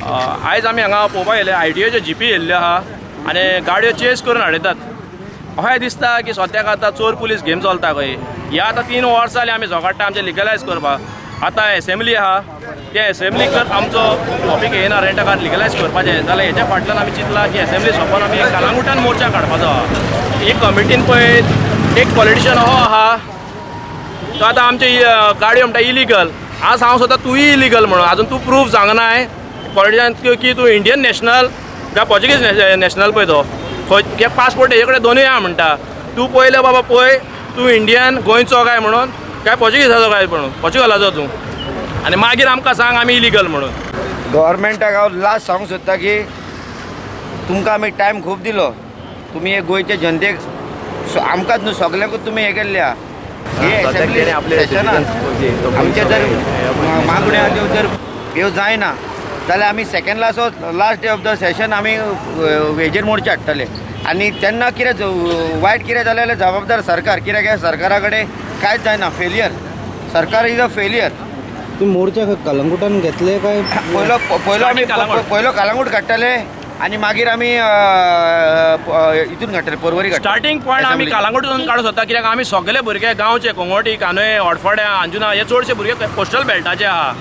आयज आमी हांगा पळोवपाक येयले आयटीओचे जीपी येयल्ले आहा आनी गाडयो चेस करून हाडयतात. अशें दिसता की सद्याक आतां चोर पुलीस गेम चलता खंय. ह्या आतां 3 वर्सां जालीं आमी झगडटा आमचें लिगलायज करपाक. आतां एसेंब्ली आहा, त्या एसेंब्लीक जर आमचो टॉपीक येयना रेंट कार लिगलायज करपाचें जाल्यार हेच्या फाटल्यान आमी चिंतलां की एसेंब्ली सोंपोवन आमी कलांगुटान मोर्चा काडपाचो आहा. एक कमिटीन पळय एक पॉलिटिशियन हो आहा तो आतां आमचे गाडयो म्हणटा इलिगल. आज हांव सोदता तूंय इलिगल म्हणून आजून तूं प्रूफ सांगनाय पॉलिटिशियन की तूं इंडियन नॅशनल काय पोर्चुगीज नॅशनल पळय तो खंय पासपोर्ट हेजे कडेन दोनूय आहा म्हणटा. तूं पयलें बाबा पळय तूं इंडियन गोंयचो काय म्हणून काय पोर्चुगीजाचो काय म्हणून पोर्चुगलाचो तूं आनी मागीर आमकां सांग आमी इलिगल म्हणून. गव्हर्मेंटाक हांव लास्ट सांगूंक सोदता की तुमकां आमी टायम खूब दिलो, तुमी हे गोंयचे जनतेक आमकांच न्हू सगल्यांकूच तुमी हें केल्लें आहा. हे एसेंब्ली सेशनान आमचे जर मागण्यो आहा त्यो जर ह्यो जायना जाल्यार आमी second last last day of the session आमी हेजेर मोर्चा हाडटले. आनी तेन्ना कितें वायट कितें जालें जाल्यार जबाबदार सरकार, कित्याक सरकारा कडेन कांयच जायना, फेलियर, सरकार is a failure. तुम्ही मोर्चा कलंगुटान घेतले काय? पयलो पयलो आमी पयलो कलंगूट काडटले आनी मागीर आमी हितून काडटले, पर्वरी काडटले. स्टार्टींग पॉयंट आमी कलंगूटसून काडूंक सोदता कित्याक आमी सगळे भुरगे गांवचे कोंगोटी, कानोये, हडफड्या, अंजुना हे चडशे भुरगे कोस्टल बेल्टाचे आहा.